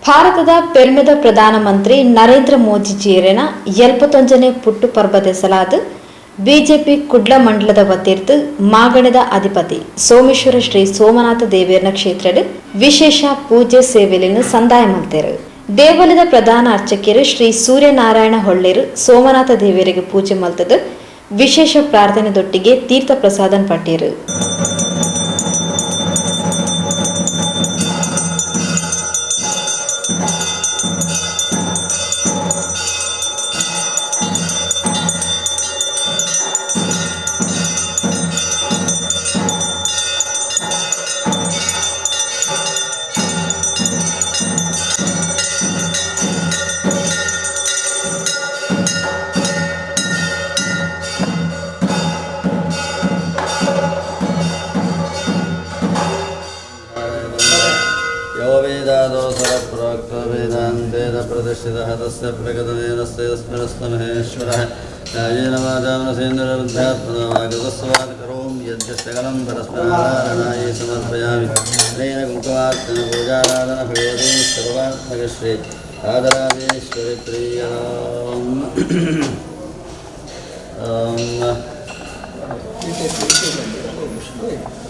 ಭಾರತದ ಪೆರ್ಮೆದ ಪ್ರಧಾನಮಂತ್ರಿ ನರೇಂದ್ರ ಮೋದಿಜಿಯರೆನ 81ನೇ ಪುಟ್ಟು ಪರ್ಬದ ಸಲಾದ್ ಬಿಜೆಪಿ ಕುಡ್ಲ ಮಂಡಲದ ವತಿರ್ದ್ ಮಾಗಣೆದ ಅಧಿಪತಿ ಸೋಮೇಶ್ವರ ಶ್ರೀ ಸೋಮನಾಥ ದೇವೇರ್ನ ಕ್ಷೇತ್ರಡ್ ವಿಶೇಷ ಪೂಜೆ ಸೇವೆಲೆನ್ ಸಂದಾಯ ಮಲ್ತೆರು. ದೇವಲದ ಪ್ರಧಾನ ಅರ್ಚಕರು ಶ್ರೀ ಸೂರ್ಯನಾರಾಯಣ ಹೊಳ್ಳೇರು ಸೋಮನಾಥ ದೇವರಿಗೆ ಪೂಜೆ ಮಲ್ತದು ವಿಶೇಷ ಪ್ರಾರ್ಥನೆ ದೊಟ್ಟಿಗೆ ತೀರ್ಥ ಪ್ರಸಾದನ್ ಪಟ್ಟೇರು. यो वेदादोसरप्रोक्तो वेदान्तेन प्रतिष्ठितः तस्य प्रगतनेनस्य यस्मिनस्तमहेश्वरः राजेन वाचामनसेन्द्रवृद्धात्मनागतस्वात् करोमि यद्यस्य परस्पराराधनायै समर्पयामि। अनेन कुङ्कुमार्चन पूजाराधन भगवती सर्वात्मकश्री राजराजेश्वरि प्रियाम्।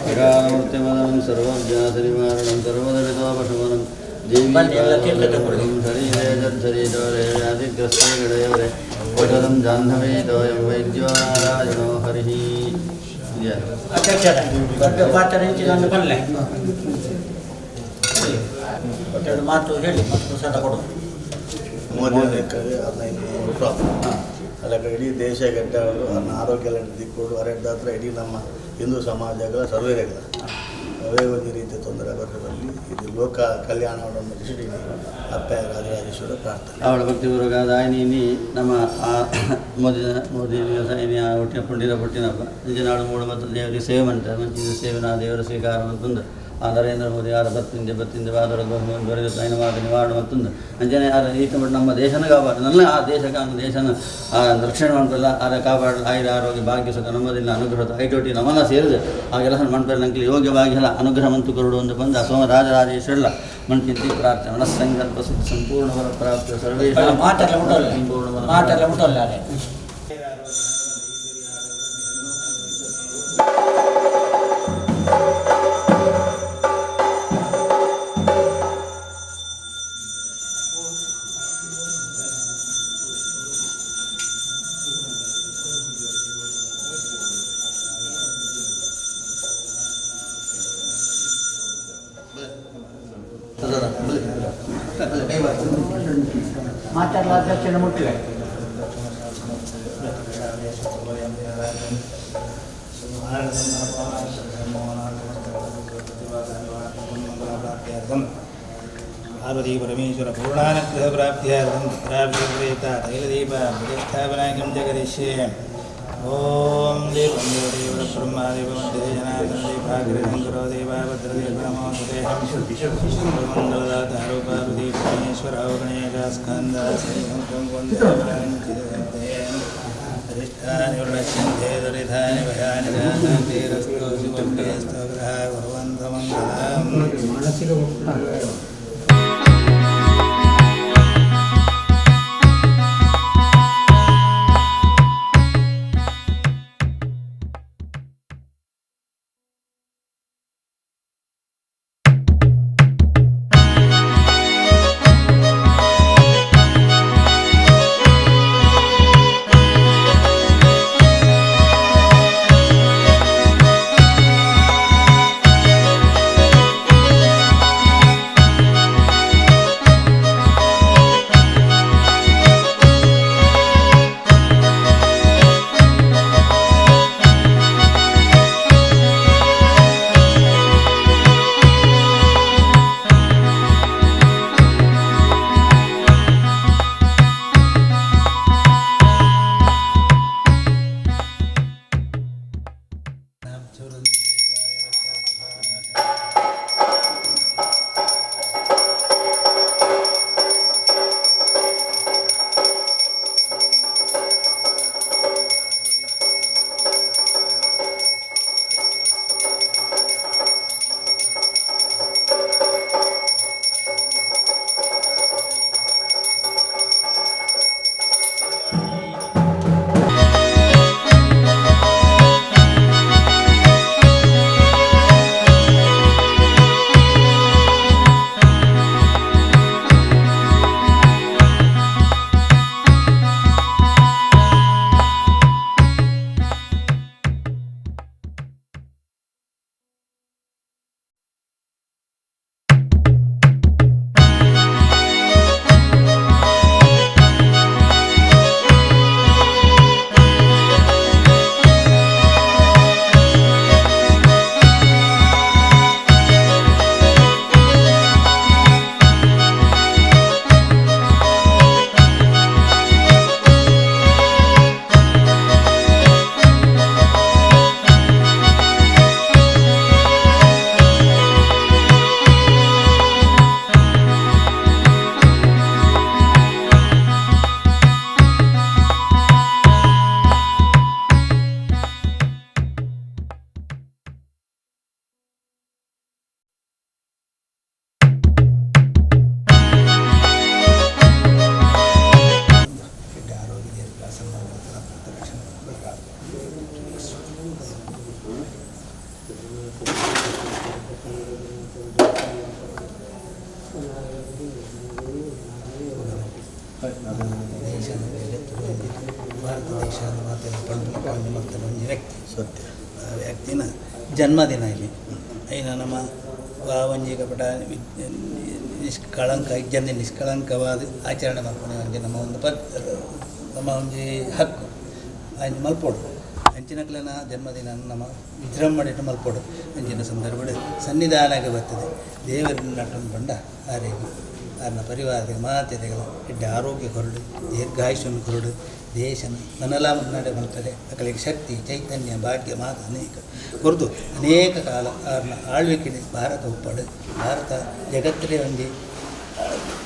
अकालमूर्तिमदनं सर्वव्याधिनिवारणं सर्वदरितोपशमनं देवी शरीरे जर्झरीतोरे व्याधिग्रस्ते गणयोरे औषधं जाह्नवीतोऽयं वैद्यो नारायणो हरिः. ಮಾತು ಹೇಳಿ ಮತ್ತು ಪ್ರಸಾದ ಕೊಡು. ಮೋದಿ ಅಲ್ಲ, ಇಡೀ ದೇಶ ಗಡ್ಡಗಳು ಅನ್ನ ಆರೋಗ್ಯ ದಿಕ್ಕೋಡು ಅರೆಡ್ದಾತ್ರ ಇಡೀ ನಮ್ಮ ಹಿಂದೂ ಸಮಾಜಗಳ ಸರ್ವೇರೆಗಳ ಅವೇ ಒಂದು ರೀತಿಯ ತೊಂದರೆ ಬರಲಿ, ಇದು ಲೋಕ ಕಲ್ಯಾಣವನ್ನು ದೃಷ್ಟಿ ಅಪ್ಪ ರಾಜರಾಜೇಶ್ವರ ಪ್ರಾರ್ಥನೆ. ಅವಳ ಭಕ್ತಿಪೂರ್ವಕ ದಾಯಿನಿ ನಮ್ಮ ಆ ಮೋದಿ ಮೋದಿ ಆ ಹುಟ್ಟಿನ ಪುಂಡಿನ ಪುಟ್ಟಿನಪ್ಪ ನಿಜನಾಡು ಮೂಡು ಮತ್ತು ದೇವರಿಗೆ ಸೇವೆ ಮಾಡ್ತಾರೆ ಮಂಚಿದ ಸೇವನ ದೇವರ ಸ್ವೀಕಾರ ಮತ್ತೊಂದು ಆ ನರೇಂದ್ರ ಮೋದಿ ಆರ ಬತ್ತಿಂದೆ ಬತ್ತಿಂದೆ ಬಾದರ ದೊರೆದ ತೈನವಾದ ನಿವಾರಣೆ ಮತ್ತೊಂದು ಅಂಜನೆ ಆರ ಈತ ನಮ್ಮ ದೇಶನ ಕಾಪಾಡು ನನ್ನ ಆ ದೇಶಕ್ಕೆ ಆ ದೇಶನ ಆ ರಕ್ಷಣೆ ಮಾಡ್ಬಲ್ಲ ಆರ ಕಾಪಾಡಲು ಆಯುರ ಆರೋಗ್ಯ ಭಾಗ್ಯ ಸುಖ ನಮ್ಮದಿಲ್ಲ ಅನುಗ್ರಹ ಐಟೋಟಿ ನಮನ ಸೇರಿದೆ ಆ ಕೆಲಸ ಮಣ್ಪೇರ್ ನಂಗೆ ಯೋಗ್ಯ ಭಾಗ್ಯ ಅನುಗ್ರಹ ಮಂತು ಕರುಡು ಒಂದು ಬಂದ ಸೋಮ ರಾಜರಾಜೇಶ್ವರಲ್ಲ ಮಣ್ಕಿಂತಿ ಪ್ರಾರ್ಥನೆ ಮನಸ್ಸಂಕಲ್ಪ ಸಂಪೂರ್ಣ ಫಲ ಪ್ರಾಪ್ತಿ ಸರ್ವೇಷಾಂ ಮಾತೆಲ್ಲ ಉಂಟಲ್ಲ ಸಂಪೂರ್ಣ ಫಲ ಮಾತೆಲ್ಲ ಉಂಟಲ್ಲ ಅದೇ. ಮಾತೆಲ್ಲ ಅಧ್ಯಕ್ಷನ ಮುಟ್ಟಿಲ್ಲ. पार्वती परमेश्वर पूर्णानुग्रह प्राप्त्यार्थं तत्राभिप्रेता तैलदीप प्रतिष्ठापनाकं च करिष्ये। ॐ देवं देवदेव ब्रह्मादेव मध्ये जनार्दन देवाग्रे देवा भद्रदेव नमोस्तुते। मङ्गलदातारो पार्वती परमेश्वर गणेश स्कन्द अरिष्टानि वृणश्यन्ते दुरितानि भयानि जातान्तिरस्तु शिवं ग्रह कुर्वन्तमङ्गलम्. ರಕ್ಷಣೆ ದೇಶ ಜಗತ್ತು ಭಾರತ ದೇಶ ಮಾತೆಲ್ಲ ಪಂಡು ಮಕ್ಕಳ ಒಂದು ವ್ಯಕ್ತಿ ಸತ್ಯ ಆ ವ್ಯಕ್ತಿನ ಜನ್ಮದಿನ ಇಲ್ಲಿ ಐನ ನಮ್ಮ ಒಂಜಿ ಕಪಟ ನಿಷ್ಕಳಂಕ ಇಜ್ಜಂದೆ ನಿಷ್ಕಳಂಕವಾದ ಆಚರಣೆ ಮಲ್ಪುನ ಒಂಜಿ ನಮ್ಮ ಒಂದು ನಮ್ಮ ಒಂಜಿ ಹಕ್ಕು ಅಂಚ ಮಲ್ಪೊಡು ಅಂಚಿನಕ್ಲೆನ ಜನ್ಮದಿನ ನಮ್ಮ ವಿಜೃಂಭಣೆ ಮಲ್ಪೊಡು ಅಂಚಿನ ಸಂದರ್ಭಡ್ ಸನ್ನಿಧಾನಕ್ಕೆ ಬರ್ತದೆ ದೇವರನ್ನ ನಟೊಂದು ಪಂಡ ಆರೇಗು ಆರ್ನ ಪರಿವಾರದ ಮಾತೆಗಳ ಎಡ್ಡೆ ಆರೋಗ್ಯ ಕೊರಡು ದೀರ್ಘಾಯುಷ್ಯವನ್ನು ಕೊರಡು ದೇಶನ ನನಲ ಮುನ್ನಡೆ ಮಲ್ಪರೆ ಅಕಲಿಗೆ ಶಕ್ತಿ ಚೈತನ್ಯ ಭಾಗ್ಯ ಮಾತು ಅನೇಕ ಕೊರದು ಅನೇಕ ಕಾಲ ಆರ್ನ ಆಳ್ವಿಕೆ ಭಾರತ ಉಪ್ಪಡು ಭಾರತ ಜಗತ್ತೇ ಒಂಜಿ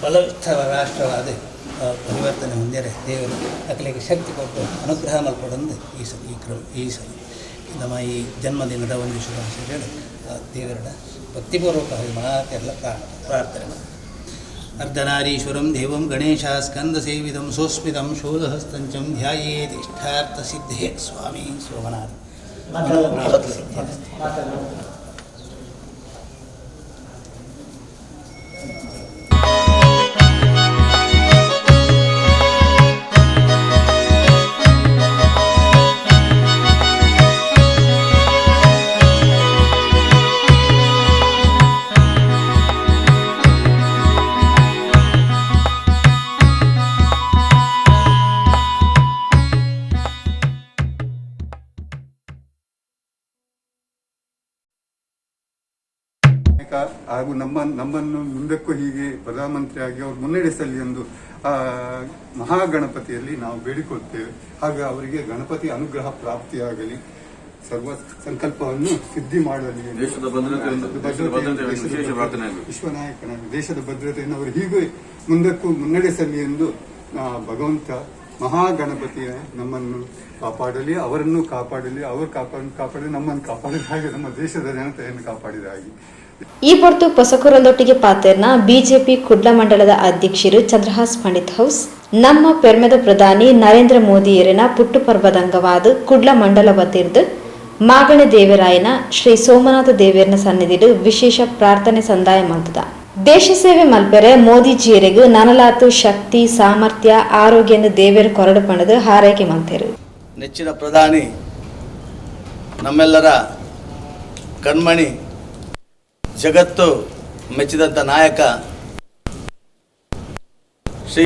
ಬಲವಿಷ್ಠ ರಾಷ್ಟ್ರವಾದ ಪರಿವರ್ತನೆ ಹೊಂದರೆ ದೇವರು ಅಕಲಿಗೆ ಶಕ್ತಿ ಕೊಟ್ಟು ಅನುಗ್ರಹ ಮಲ್ಪಡಂದು ಈ ಸ ಈ ಕ್ರಮ ಈ ಸ ನಮ್ಮ ಈ ಜನ್ಮದಿನದ ಒಂದು ಶುಭಾಶಯಗಳು ದೇವರ ಭಕ್ತಿಪೂರ್ವಕವಾಗಿ ಮಾತೆಲ್ಲ ಪ್ರಾರ್ಥನೆ ಮಾಡಿ. ಅರ್ಧನಾರೀಶ್ವರಂ ದೇವಂ ಗಣೇಶ ಸ್ಕಂದಸೇವಿತಂ ಸುಸ್ಮಿತಂ ಶೂಲಹಸ್ತಂಚಂ ಧ್ಯಾಯೇತ್ ಇಷ್ಟಾರ್ಥಸಿದ್ಧೇ ಸ್ವಾಮಿ ಸೋಮನಾಥ. ಹಾಗೂ ನಮ್ಮನ್ನು ಮುಂದಕ್ಕೂ ಹೀಗೆ ಪ್ರಧಾನಮಂತ್ರಿಯಾಗಿ ಅವರು ಮುನ್ನಡೆಸಲಿ ಎಂದು ಮಹಾಗಣಪತಿಯಲ್ಲಿ ನಾವು ಬೇಡಿಕೊಳ್ತೇವೆ. ಹಾಗೂ ಅವರಿಗೆ ಗಣಪತಿ ಅನುಗ್ರಹ ಪ್ರಾಪ್ತಿಯಾಗಲಿ, ಸರ್ವ ಸಂಕಲ್ಪವನ್ನು ಸಿದ್ಧಿ ಮಾಡಲಿ, ದೇಶದ ಭದ್ರತೆ, ವಿಶ್ವನಾಯಕನಾಗಿ ದೇಶದ ಭದ್ರತೆಯನ್ನು ಅವರು ಹೀಗೆ ಮುಂದಕ್ಕೂ ಮುನ್ನಡೆಸಲಿ ಎಂದು ಭಗವಂತ ಮಹಾಗಣಪತಿಯ ನಮ್ಮನ್ನು ಕಾಪಾಡಲಿ, ಅವರನ್ನು ಕಾಪಾಡಲಿ, ಅವರು ಕಾಪಾಡಲಿ, ನಮ್ಮನ್ನು ಕಾಪಾಡಿದ ಹಾಗೆ ನಮ್ಮ ದೇಶದ ಜನತೆಯನ್ನು ಕಾಪಾಡಿದ ಹಾಗೆ. ಈ ಪೊರ್ತು ಪೊಸಕುರೊಂದೊಟ್ಟಿಗೆ ಪಾತೆರ್ನ ಬಿಜೆಪಿ ಕುಡ್ಲ ಮಂಡಲದ ಅಧ್ಯಕ್ಷರು ಚಂದ್ರಹಾಸ್ ಪಂಡಿತ್ ಹೌಸ್ ನಮ್ಮ ಪೆರ್ಮೆದ ಪ್ರಧಾನಿ ನರೇಂದ್ರ ಮೋದಿಯರಿನ ಪುಟ್ಟುಪರ್ಬದ ಅಂಗವಾದ ಕುಡ್ಲ ಮಂಡಲ ವತಿರ್ದು ಮಾಗಣೆ ದೇವರಾಯನ ಶ್ರೀ ಸೋಮನಾಥ ದೇವರನ ಸನ್ನಿಧಿಡು ವಿಶೇಷ ಪ್ರಾರ್ಥನೆ ಸಂದಾಯ ಮಲ್ತದ. ದೇಶ ಸೇವೆ ಮಲ್ಪೆರೆ ಮೋದಿಜಿಯರಿಗೂ ನನಲಾತು ಶಕ್ತಿ ಸಾಮರ್ಥ್ಯ ಆರೋಗ್ಯನ ದೇವರು ಕೊರಡು ಪಣದು ಹಾರೈಕೆ ಮಲ್ತೇರು. ನೆಚ್ಚಿನ ಪ್ರಧಾನಿ ನಮ್ಮೆಲ್ಲರ ಕಣ್ಮಣಿ ಜಗತ್ತು ಮೆಚ್ಚಿದಂಥ ನಾಯಕ ಶ್ರೀ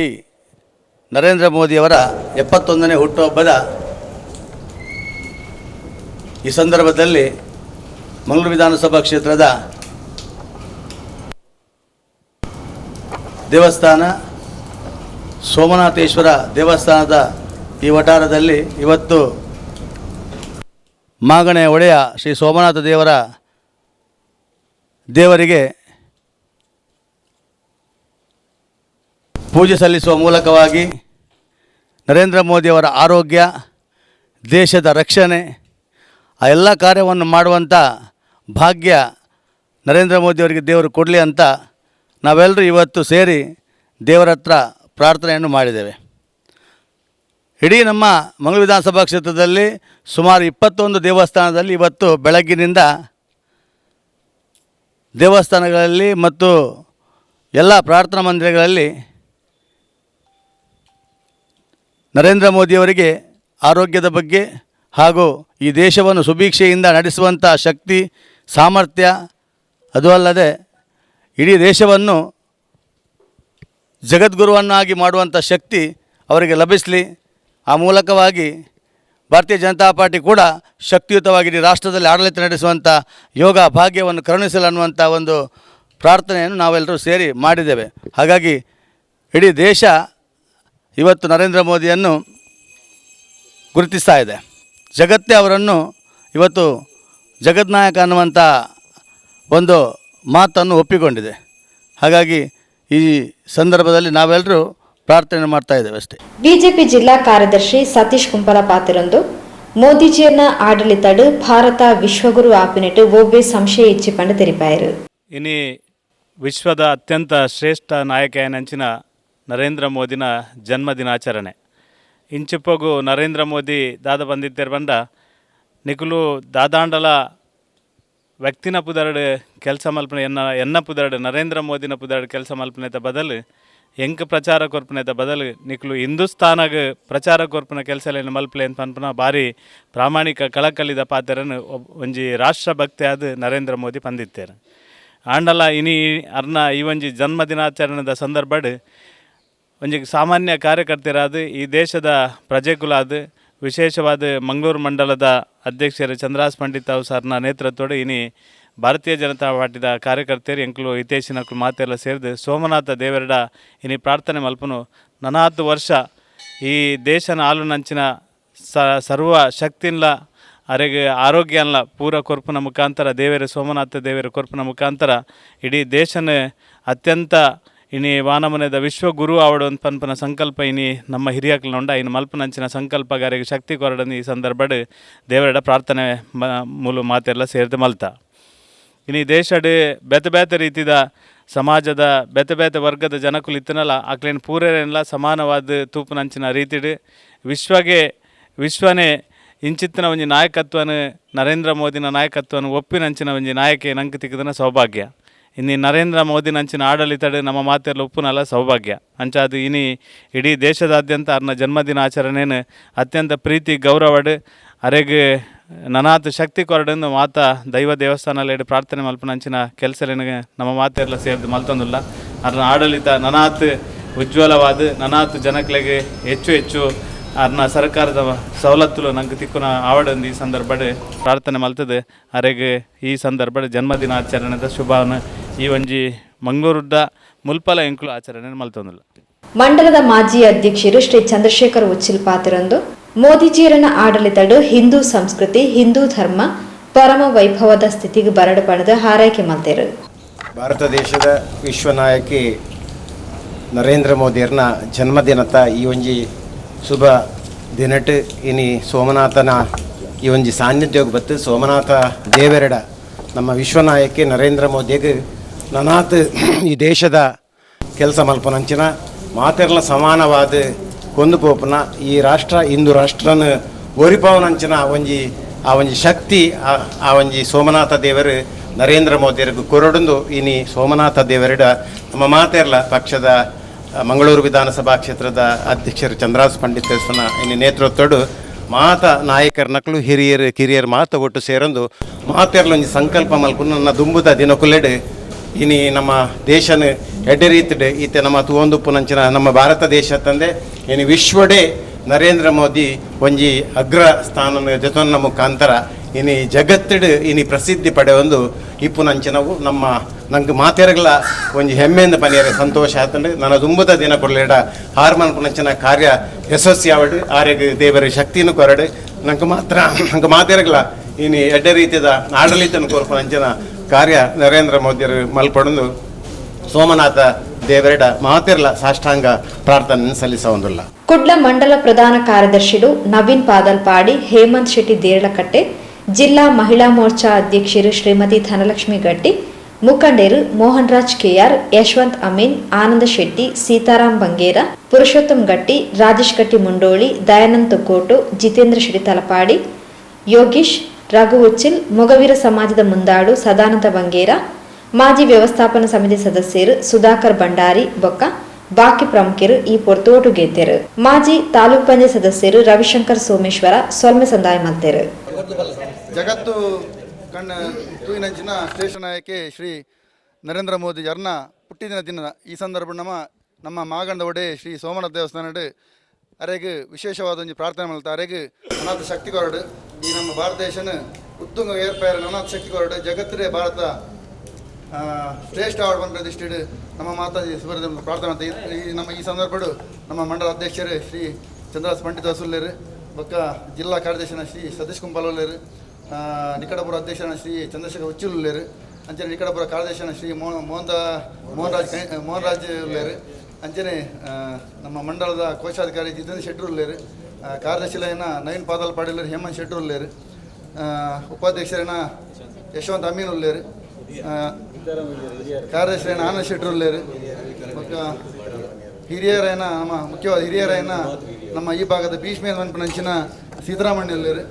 ನರೇಂದ್ರ ಮೋದಿಯವರ 71ನೇ ಹುಟ್ಟುಹಬ್ಬದ ಈ ಸಂದರ್ಭದಲ್ಲಿ ಮಂಗಳೂರು ವಿಧಾನಸಭಾ ಕ್ಷೇತ್ರದ ದೇವಸ್ಥಾನ ಸೋಮನಾಥೇಶ್ವರ ದೇವಸ್ಥಾನದ ಈ ವಠಾರದಲ್ಲಿ ಇವತ್ತು ಮಾಗಣೆಯ ಒಡೆಯ ಶ್ರೀ ಸೋಮನಾಥ ದೇವರಿಗೆ ಪೂಜೆ ಸಲ್ಲಿಸುವ ಮೂಲಕವಾಗಿ ನರೇಂದ್ರ ಮೋದಿಯವರ ಆರೋಗ್ಯ, ದೇಶದ ರಕ್ಷಣೆ, ಆ ಎಲ್ಲ ಕಾರ್ಯವನ್ನು ಮಾಡುವಂಥ ಭಾಗ್ಯ ನರೇಂದ್ರ ಮೋದಿಯವರಿಗೆ ದೇವರು ಕೊಡಲಿ ಅಂತ ನಾವೆಲ್ಲರೂ ಇವತ್ತು ಸೇರಿ ದೇವರ ಹತ್ರ ಪ್ರಾರ್ಥನೆಯನ್ನು ಮಾಡಿದ್ದೇವೆ. ಇಡೀ ನಮ್ಮ ಮಂಗಳೂರು ವಿಧಾನಸಭಾ ಕ್ಷೇತ್ರದಲ್ಲಿ ಸುಮಾರು 21 ದೇವಸ್ಥಾನದಲ್ಲಿ ಇವತ್ತು ಬೆಳಗ್ಗಿನಿಂದ ದೇವಸ್ಥಾನಗಳಲ್ಲಿ ಮತ್ತು ಎಲ್ಲ ಪ್ರಾರ್ಥನಾ ಮಂದಿರಗಳಲ್ಲಿ ನರೇಂದ್ರ ಮೋದಿಯವರಿಗೆ ಆರೋಗ್ಯದ ಬಗ್ಗೆ ಹಾಗೂ ಈ ದೇಶವನ್ನು ಸುಭೀಕ್ಷೆಯಿಂದ ನಡೆಸುವಂಥ ಶಕ್ತಿ, ಸಾಮರ್ಥ್ಯ, ಅದು ಅಲ್ಲದೆ ಇಡೀ ದೇಶವನ್ನು ಜಗದ್ಗುರುವನ್ನಾಗಿ ಮಾಡುವಂಥ ಶಕ್ತಿ ಅವರಿಗೆ ಲಭಿಸಲಿ. ಆ ಮೂಲಕವಾಗಿ ಭಾರತೀಯ ಜನತಾ ಪಾರ್ಟಿ ಕೂಡ ಶಕ್ತಿಯುತವಾಗಿ ಇಡೀ ರಾಷ್ಟ್ರದಲ್ಲಿ ಆಡಳಿತ ನಡೆಸುವಂಥ ಯೋಗ ಭಾಗ್ಯವನ್ನು ಕರುಣಿಸಲು ಅನ್ನುವಂಥ ಒಂದು ಪ್ರಾರ್ಥನೆಯನ್ನು ನಾವೆಲ್ಲರೂ ಸೇರಿ ಮಾಡಿದ್ದೇವೆ. ಹಾಗಾಗಿ ಇಡೀ ದೇಶ ಇವತ್ತು ನರೇಂದ್ರ ಮೋದಿಯನ್ನು ಗುರುತಿಸ್ತಾ ಇದೆ. ಜಗತ್ತೇ ಅವರನ್ನು ಇವತ್ತು ಜಗದ್ನಾಯಕ ಅನ್ನುವಂಥ ಒಂದು ಮಾತನ್ನು ಒಪ್ಪಿಕೊಂಡಿದೆ. ಹಾಗಾಗಿ ಈ ಸಂದರ್ಭದಲ್ಲಿ ನಾವೆಲ್ಲರೂ ಪ್ರಾರ್ಥನೆ ಮಾಡ್ತಾ ಇದ್ದೇವೆ ಅಷ್ಟೇ. ಬಿಜೆಪಿ ಜಿಲ್ಲಾ ಕಾರ್ಯದರ್ಶಿ ಸತೀಶ್ ಕುಂಪಲ ಪಾತಿರಂದು ಮೋದಿಜಿಯನ್ನ ಆಡಳಿತಡು ಭಾರತ ವಿಶ್ವಗುರು ಆಪಿನೆಟ್ಟು ಒಬ್ಬೆ ಸಂಶಯ ಇಚ್ಚಿ ಪಂಡು ತೆರಿಪಾಯರು. ಇನಿ ವಿಶ್ವದ ಅತ್ಯಂತ ಶ್ರೇಷ್ಠ ನಾಯಕ ಏನಂಚಿನ ನರೇಂದ್ರ ಮೋದಿನ ಜನ್ಮದಿನಾಚರಣೆ. ಇಂಚಿಪ್ಪಗು ನರೇಂದ್ರ ಮೋದಿ ದಾದ ಬಂದಿತ್ತೇರು ಬಂಡ ನಿಕುಲು ದಾದಾಂಡಲ ವ್ಯಕ್ತಿನ ಪುದರ್ಡ್ ಕೆಲಸ ಮಲ್ಪನೆ ಎನ್ನ ಎನ್ನ ಪುದರ್ಡ್ ನರೇಂದ್ರ ಮೋದಿನ ಪುದರ್ಡ್ ಕೆಲಸ ಮಲ್ಪನೆತ ಬದಲು ಎಂಕ್ ಪ್ರಚಾರ ಕೊರ್ಪುನೆತ ಬದಲು ನಿಕುಲು ಹಿಂದೂಸ್ತಾನಗ್ ಪ್ರಚಾರ ಕೊರ್ಪುನ ಕೆಲಸಲೇನು ಮಲ್ಪಲೆ ಅಂತ ಪನ್ಪುನ ಭಾರಿ ಪ್ರಾಮಾಣಿಕ ಕಳಕಳಿದ ಪಾತ್ರನು ಒಂಜಿ ರಾಷ್ಟ್ರಭಕ್ತಿ ಆದ್ ನರೇಂದ್ರ ಮೋದಿ ಪಂದಿತ್ತೇರು. ಆಂಡಲ ಇನಿ ಅರ್ನ ಈ ಒಂಜಿ ಜನ್ಮದಿನಾಚರಣೆದ ಸಂದರ್ಭಡ್ ಒಂಜಿ ಸಾಮಾನ್ಯ ಕಾರ್ಯಕರ್ತರಾದ ಈ ದೇಶದ ಪ್ರಜೆಕುಲಾದ ವಿಶೇಷವಾದ ಮಂಗಳೂರು ಮಂಡಲದ ಅಧ್ಯಕ್ಷರು ಚಂದ್ರಾಸ್ ಪಂಡಿತ್ ಅವು ಸರ್ನ ನೇತೃತ್ವದ ಇನಿ ಭಾರತೀಯ ಜನತಾ ಪಾರ್ಟಿದ ಕಾರ್ಯಕರ್ತರು ಎಂಕ್ಲು ಹಿತೈಷಿನಕ್ಲು ಮಾತೆಲ್ಲ ಸೇರಿದು ಸೋಮನಾಥ ದೇವರಡ ಇನಿ ಪ್ರಾರ್ಥನೆ ಮಲ್ಪನು. ನನಾತ್ ವರ್ಷ ಈ ದೇಶನ ಆಲುನಂಚಿನ ಸರ್ವ ಶಕ್ತಿನ್ಲ ಅರೆಗೆ ಆರೋಗ್ಯನ್ಲ ಪೂರ ಕೊರ್ಪುನ ಮುಖಾಂತರ ದೇವರ ಸೋಮನಾಥ ದೇವರ ಕೊರ್ಪುನ ಮುಖಾಂತರ ಇಡೀ ದೇಶನ ಅತ್ಯಂತ ಇನಿ ವಾನಮನೆದ ವಿಶ್ವಗುರು ಆವಡು ಅಂತ ಪನ್ಪನ ಸಂಕಲ್ಪ ಇನಿ ನಮ್ಮ ಹಿರಿಯಕ್ಲುಂಡ ಇನ್ನು ಮಲ್ಪನಂಚಿನ ಸಂಕಲ್ಪಗಾರಿಗೆ ಶಕ್ತಿ ಕೊರಡನ್ನು ಈ ಸಂದರ್ಭಡ್ ದೇವರಡ ಪ್ರಾರ್ಥನೆ ಮೂಲ ಮಾತೆಲ್ಲ ಸೇರಿದು ಮಲ್ತ. ಇನಿ ದೇಶಡ್ ಬೇತೆ ಬೇತೆ ರೀತಿದ ಸಮಾಜದ ಬೇತೆ ಬೇತೆ ವರ್ಗದ ಜನಕುಲು ಇತ್ತನಲ್ಲ ಆಕ್ಲೇನ್ ಪೂರೇನೆಲ್ಲ ಸಮಾನವಾದ ತೂಪುನಂಚಿನ ರೀತಿಡ್ ವಿಶ್ವಗೆ ವಿಶ್ವನೇ ಇಂಚಿತ್ತಿನ ಒಂಜಿ ನಾಯಕತ್ವನ ನರೇಂದ್ರ ಮೋದಿನ ನಾಯಕತ್ವನ ಒಪ್ಪಿನಂಚಿನ ಒಂಜಿ ನಾಯಕೆ ನಂಗೆ ತಿಕ್ಕದನ ಸೌಭಾಗ್ಯ. ಇನ್ನು ನರೇಂದ್ರ ಮೋದಿ ನಂಚಿನ ಆಡಳಿತಡು ನಮ್ಮ ಮಾತೆಲ್ಲ ಒಪ್ಪುನಲ್ಲ ಸೌಭಾಗ್ಯ. ಅಂಚಾದು ಇನಿ ಇಡೀ ದೇಶದಾದ್ಯಂತ ಅರ್ನ ಜನ್ಮದಿನ ಆಚರಣೆಯನ್ನು ಅತ್ಯಂತ ಪ್ರೀತಿ ಗೌರವಡು ಅರೆಗ್ ನನಾತ್ ಶಕ್ತಿ ಕೊರಡನ್ನು ಮಾತಾ ದೈವ ದೇವಸ್ಥಾನದಲ್ಲಿ ಪ್ರಾರ್ಥನೆ ಮಲ್ಪನಂಚಿನ ಕೆಲಸಲೇನು ನಮ್ಮ ಮಾತೆಲ್ಲ ಸೇರಿದು ಮಲ್ತೊಂದುಲ್ಲ. ಅರ್ನ ಆಡಳಿತ ನನಾತ್ ಉಜ್ವಲವಾದ ನನಾತ್ ಜನಕ್ಲೆಗೆ ಹೆಚ್ಚು ಹೆಚ್ಚು ಅರ್ನ ಸರ್ಕಾರದ ಸವಲತ್ತುಲು ನಂಗೆ ತಿಕ್ಕುನ ಆವಡಂದು ಈ ಸಂದರ್ಭಡ್ ಪ್ರಾರ್ಥನೆ ಮಲ್ತದೆ. ಅರೆಗ್ ಈ ಸಂದರ್ಭಡ್ ಜನ್ಮದಿನಾಚರಣೆದ ಶುಭವನ್ನು ಈ ಒಂಜಿ ಮಂಗಳೂರುದ ಮುಲ್ಪಲ ಎಂಕುಲು ಆಚರಣೆ ಮಲ್ತೊಂದುಲ್ಲ. ಮಂಡಲದ ಮಾಜಿ ಅಧ್ಯಕ್ಷರು ಶ್ರೀ ಚಂದ್ರಶೇಖರ್ ಉಚ್ಚಿಲ್ ಪಾತಿರಂದು ಮೋದಿಜಿಯರನ ಆಡಳಿತಡು ಹಿಂದೂ ಸಂಸ್ಕೃತಿ ಹಿಂದೂ ಧರ್ಮ ಪರಮ ವೈಭವದ ಸ್ಥಿತಿಗೆ ಬರಡು ಪಡೆದು ಹಾರೈಕೆ ಮಲ್ತೇರು. ಭಾರತ ದೇಶದ ವಿಶ್ವನಾಯಕಿ ನರೇಂದ್ರ ಮೋದಿಯರ್ನ ಜನ್ಮದಿನತ ಈ ಒಂಜಿ ಶುಭ ದಿನಟ್ ಇನಿ ಸೋಮನಾಥನ ಈ ಒಂಜಿ ಸಾನ್ನಿಧ್ಯೋಗ ಬತ್ತು ಸೋಮನಾಥ ದೇವರೆಡ ನಮ್ಮ ವಿಶ್ವನಾಯಕಿ ನರೇಂದ್ರ ಮೋದಿಗೆ ನನಾತ್ ಈ ದೇಶದ ಕೆಲಸ ಮಲ್ಪನಂಚಿನ ಮಾತೆರ್ಲ ಸಮಾನವಾದ ಕೊಂದು ಪೋಪುನ ಈ ರಾಷ್ಟ್ರ ಹಿಂದೂ ರಾಷ್ಟ್ರನ ಒರಿಪವನಂಚಿನ ಒಂಜಿ ಆ ಒಂಜಿ ಶಕ್ತಿ ಆ ಒಂಜಿ ಸೋಮನಾಥ ದೇವರು ನರೇಂದ್ರ ಮೋದಿಯರಿಗೆ ಕೊರಡೊಂದು ಇನಿ ಸೋಮನಾಥ ದೇವರಿಡ ನಮ್ಮ ಮಾತೆರ್ಲ ಪಕ್ಷದ ಮಂಗಳೂರು ವಿಧಾನಸಭಾ ಕ್ಷೇತ್ರದ ಅಧ್ಯಕ್ಷರು ಚಂದ್ರಾಸ್ ಪಂಡಿತ್ ಇನ್ನು ನೇತೃತ್ವಡು ಮಾತ ನಾಯಕರ ನಕಲು ಹಿರಿಯರು ಕಿರಿಯರು ಮಾತ ಒಟ್ಟು ಸೇರೊಂದು ಮಾತೆರ್ಲೊಂಜಿ ಸಂಕಲ್ಪ ಮಲ್ಪುನ ನನ್ನ ದುಂಬುದ ದಿನಕುಲೆಡು ಇನಿ ನಮ್ಮ ದೇಶನ ಎಡ್ಡೆ ರೀತಿಡ್ ಈತೆ ನಮ್ಮ ತೂವೊಂದುಪ್ಪುನಂಚಿನ ನಮ್ಮ ಭಾರತ ದೇಶ ತಂದೆ ಇನಿ ವಿಶ್ವಡೇ ನರೇಂದ್ರ ಮೋದಿ ಒಂಜಿ ಅಗ್ರ ಸ್ಥಾನನ ಜೊತೊನ್ನ ಮುಖಾಂತರ ಇನಿ ಜಗತ್ತಿಡ್ ಇನಿ ಪ್ರಸಿದ್ಧಿ ಪಡೆಯೊಂದು ಇಪ್ಪುನಂಚಿನವು ನಮ್ಮ ನಂಗೆ ಮಾತೆರಗಲ ಒಂಜಿ ಹೆಮ್ಮೆಯಿಂದ ಪನಿಯರೆ ಸಂತೋಷ ಆತಂಡು ನನ್ನ ದುಂಬುದ ದಿನ ಕೊಡಲೇಡ ಹಾರ್ಮನ್ ಪುನಂಚಿನ ಕಾರ್ಯ ಯಶಸ್ವಿ ಆವಡು ಆರ್ಯಗ ದೇವರ ಶಕ್ತಿಯನ್ನು ಕೊರಡು ನಂಗೆ ಮಾತ್ರ ನಂಗೆ ಮಾತೆರಗಲ ಇನಿ ಎಡ್ಡೆ ರೀತಿಯ ಆಡಳಿತನ ಕೋರ್ಪುನಂಚಿನ ಕಾರ್ಯ ನರೇಂದ್ರ ಮೋದಿಯರು ಮಲ್ಪಡೊಂದು ಸೋಮನಾಥ ದೇವರೆಡ ಮಾತೆರ್ಲ ಸಾಷ್ಟಾಂಗ ಪ್ರಾರ್ಥನೆ ಸಲ್ಲಿಸೊಂದುಲ್ಲ. ಕುಡ್ಲ ಮಂಡಲ ಪ್ರಧಾನ ಕಾರ್ಯದರ್ಶಿಲು ನವೀನ್ ಪಾದಲ್ಪಾಡಿ, ಹೇಮಂತ್ ಶೆಟ್ಟಿ ದೇರಳಕಟ್ಟೆ, ಜಿಲ್ಲಾ ಮಹಿಳಾ ಮೋರ್ಚಾ ಅಧ್ಯಕ್ಷರು ಶ್ರೀಮತಿ ಧನಲಕ್ಷ್ಮಿ ಗಟ್ಟಿ, ಮುಖಂಡರು ಮೋಹನ್ ರಾಜ್ ಕೆಆರ್, ಯಶವಂತ್ ಅಮೀನ್, ಆನಂದ ಶೆಟ್ಟಿ, ಸೀತಾರಾಮ್ ಬಂಗೇರ, ಪುರುಷೋತ್ತಮ್ ಗಟ್ಟಿ, ರಾಜೇಶ್ ಗಟ್ಟಿ ಮುಂಡೋಳಿ, ದಯಾನಂದ್ ತೊಕ್ಕೋಟು, ಜಿತೇಂದ್ರ ಶೆಟ್ಟಿ ತಲಪಾಡಿ, ಯೋಗೀಶ್, ರಘು ಉಚ್ಚಿಲ್, ಮೊಗವೀರ ಸಮಾಜದ ಮುಂದಾಡು ಸದಾನಂದ ಬಂಗೇರ, ಮಾಜಿ ವ್ಯವಸ್ಥಾಪನಾ ಸಮಿತಿ ಸದಸ್ಯರು ಸುಧಾಕರ್ ಭಂಡಾರಿ ಬೊಕ್ಕ ಬಾಕಿ ಪ್ರಮುಖರು ಈ ಪೊರ್ತೋಟು ಗೆದ್ದೆರು. ಮಾಜಿ ತಾಲೂಕ್ ಪಂಚಾಯತ್ ಸದಸ್ಯರು ರವಿಶಂಕರ್ ಸೋಮೇಶ್ವರ ಸೊಲ್ಮೆ ಸಂದಾಯ ಮಲ್ತೆರು. ಜಗತ್ತು ಕಣ್ಣ ತೂಯಿನಂಚಿನ ಶ್ರೇಷ್ಠ ನಾಯಕಿ ಶ್ರೀ ನರೇಂದ್ರ ಮೋದಿ ಅರ್ನ ಪುಟ್ಟಿದಿನ ದಿನ ಈ ಸಂದರ್ಭ ನಮ್ಮ ನಮ್ಮ ಮಾಗಂಡ ಒಡೆ ಶ್ರೀ ಸೋಮನಾಥ ದೇವಸ್ಥಾನಡ್ ಅರೆಗ್ ವಿಶೇಷವಾದ ಒಂಜಿ ಪ್ರಾರ್ಥನೆ ಮಲ್ತ ಅರೆಗ್ ಅನಾಥ ಶಕ್ತಿ ಕೊರಡು ಈ ನಮ್ಮ ಭಾರತ ದೇಶನ ಉತ್ತುಂಗ ಏರ್ಪೇರ ಅನಾಥ ಶಕ್ತಿ ಕೊರಡು ಜಗತ್ತೇ ಭಾರತ ಶ್ರೇಷ್ಠ ಆವಡ್ ಬಂದ ದೃಷ್ಟಿಡ್ ನಮ್ಮ ಮಾತಾಜಿ ಸುಬ್ರಹ್ಮಣ್ಯ ಪ್ರಾರ್ಥನೆ ಮಾಡ್ತಾ ಈ ನಮ್ಮ ಈ ಸಂದರ್ಭಡು ನಮ್ಮ ಮಂಡಲ ಅಧ್ಯಕ್ಷರು ಶ್ರೀ ಚಂದ್ರಾಸ್ ಪಂಡಿತ ವಸುಲ್ಲೇರು ಬೊಕ್ಕ ಜಿಲ್ಲಾ ಕಾರ್ಯದರ್ಶಿನ ಶ್ರೀ ಸತೀಶ್ ಕುಂಪಾಲುಲ್ಲೇರು, ನಿಕಟಪುರ ಅಧ್ಯಕ್ಷನ ಶ್ರೀ ಚಂದ್ರಶೇಖರ್ ಉಚ್ಚಿಲುಲ್ಲೇರು, ಅಂಚನೆ ನಿಕಟಪುರ ಕಾರ್ಯದರ್ಶಿನ ಶ್ರೀ ಮೋಹನ್ ರಾಜ್ ಉಲ್ಲೇರು, ಅಂಚನೆ ನಮ್ಮ ಮಂಡಲದ ಕೋಶಾಧಿಕಾರಿ ಜಿತೇಂದ್ರ ಶೆಟ್ಟರು ಉಲ್ಲೇರು, ಕಾರ್ಯದರ್ಶಿಲೈನ ನವೀನ್ ಪಾದಲ್ ಪಾಟೀಲ್, ಹೇಮಂತ್ ಶೆಟ್ಟರು ಉಲ್ಲೇರು, ಉಪಾಧ್ಯಕ್ಷರೈನ ಯಶವಂತ್ ಅಮೀನ್ ಉಲ್ಲೇರು, ಕಾರ್ಯದರ್ಶಿಯೈನ ಆನಂದ್ ಶೆಟ್ಟರು ಉಲ್ಲೇರು, ಬೊಕ್ಕ ಹಿರಿಯರೈನ ನಮ್ಮ ಮುಖ್ಯವಾದ ಹಿರಿಯರೈನ ನಮ್ಮ ಈ ಭಾಗದ ಭೀಷ್ಮೆ ಮನ್ಪುನಂಚಿನ ಸೀತಾರಾಮಣ್ಣ ಉಲ್ಲೇರು.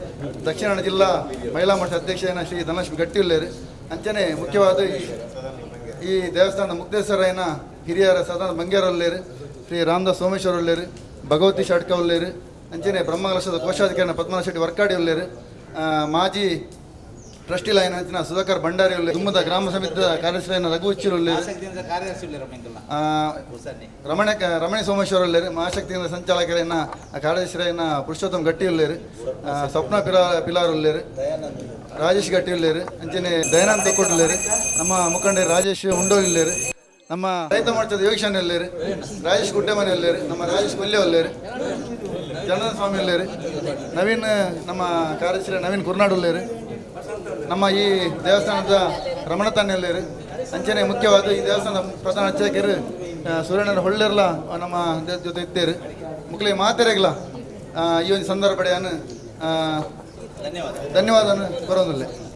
ದಕ್ಷಿಣ ಕನ್ನಡ ಜಿಲ್ಲಾ ಮಹಿಳಾ ಮಠ ಅಧ್ಯಕ್ಷನ ಶ್ರೀ ಧನಲಕ್ಷ್ಮಿ ಗಟ್ಟಿ ಉಲ್ಲೇರು. ಅಂಚನೆ ಮುಖ್ಯವಾದ ಈ ಈ ದೇವಸ್ಥಾನದ ಮುಕ್ತೇಶ್ವರಯ್ಯನ ಹಿರಿಯರ ಸದಾನಂದ ಬಂಗೇರ ಉಲ್ಲೇರು, ಶ್ರೀ ರಾಮದಾಸ್ ಸೋಮೇಶ್ವರ ಉಲ್ಲೇರು, ಭಗವತಿ ಶಾಟ್ಕ ಉಲ್ಲೇರು. ಅಂಚನೆ ಬ್ರಹ್ಮಕಲಶದ ಕೋಶಾಧಿಕಾರಿನ ಪದ್ಮನಾಭ ಶೆಟ್ಟಿ ವರ್ಕಾಡಿ ಉಲ್ಲೇರು. ಮಾಜಿ ಟ್ರಸ್ಟಿ ಲೈನ್ ಅಂಚಿನ ಸುಧಾಕರ್ ಭಂಡಾರಿ ಉಲ್ಲೇರು. ದುಮ್ಮದ ಗ್ರಾಮ ಸಮಿತಿಯ ಕಾರ್ಯದರ್ಶಿ ರಘು ಉಚ್ಚಿಲ್ ಉಲ್ಲೇರು. ರಮಣ ರಮಣಿ ಸೋಮೇಶ್ವರ ಉಲ್ಲೇರು. ಮಹಾಶಕ್ತಿ ಕೇಂದ್ರ ಸಂಚಾಲಕರನ್ನ ಕಾರ್ಯದರ್ಶಿಯನ್ನ ಪುರುಷೋತ್ತಮ ಗಟ್ಟಿ ಉಲ್ಲೇರು. ಸ್ವಪ್ನ ಪಿಲಾರ್ ಉಲ್ಲೇರು, ರಾಜೇಶ್ ಗಟ್ಟಿ ಉಲ್ಲೇರು. ಅಂಚನೆ ದಯಾನಂದ ತೊಕ್ಕೊಟ್ಟು ಉಲ್ಲೇರು. ನಮ್ಮ ಮುಖಂಡ ರಾಜೇಶ್ ಉಂಡೋಲ್ ಉಲ್ಲೇರು. ನಮ್ಮ ರೈತ ಮೋರ್ಚಾದ ಯೋಗೇಶನ್ ಉಲ್ಲೇರು, ರಾಜೇಶ್ ಗುಡ್ಡೆಮನೆ ಉಲ್ಲೇರು, ನಮ್ಮ ರಾಜೇಶ್ ಕೊಲ್ಯ ಉಲ್ಲೇರು, ಜನಾರ್ದನ ಸ್ವಾಮಿ ಉಲ್ಲೇರು, ನವೀನ್ ನಮ್ಮ ಕಾರ್ಯದರ್ಶಿ ನವೀನ್ ಕುರ್ನಾಡ್ ಉಲ್ಲೇರು. ನಮ್ಮ ಈ ದೇವಸ್ಥಾನದ ರಮಣ ತಾನೆ ಉಲ್ಲೇರು. ಅಂಚನೆ ಮುಖ್ಯವಾದ ಈ ದೇವಸ್ಥಾನದ ಪ್ರಧಾನ ಅರ್ಚಕರು ಸೂರ್ಯನ ಹೊಳ್ಳೆರ್ಲ ನಮ್ಮ ಜೊತೆ ಇದ್ದೇರು. ಮುಕ್ಲೆ ಮಾತೆರೆಗ್ಲ ಈ ಒಂದು ಸಂದರ್ಭಡೆಯನ್ನು ಧನ್ಯವಾದ ಬರೋದಿಲ್ಲ.